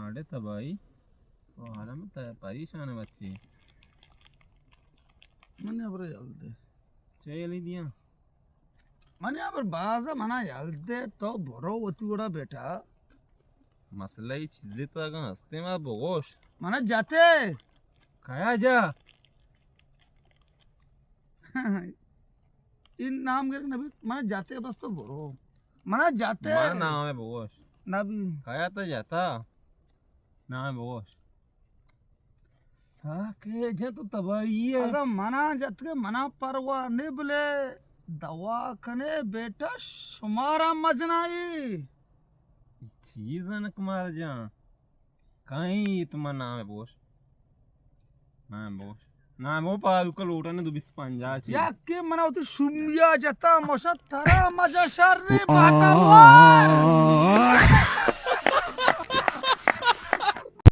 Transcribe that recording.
اڑے تباہی۔ تو حالا من تا پریشان ہے بچے۔ من ابر یل دے۔ چے یلی دیاں؟ من ابر باز منا یل دے، تو برو وتی وڑا بیٹا۔ مسئلہ ای چیزے تو اگاں ہستے ما بگوش۔ منا جاتے۔ کیا جا؟ این نام گر نبی، منا جاتے بس تو برو۔ منا جاتے۔ منا نام ہے بگوش۔ نبی۔ کیا تا جاتا؟ نام ہے بگوش۔ ساکے جن تو تباہی ہے۔ اگاں منا جت کے منا پرواہ نے بلے دوا کنے بیٹا شمارا مجنائی۔ چیز انک مار جان۔ کہیں تو من نام بوش۔ نام بوش۔ نام وہ پارو کا لوٹا نے دو بیس پنجاہ چی۔ یا کہ منا تو شمیا جتا مشا ترا مجا شر نے باتا وار۔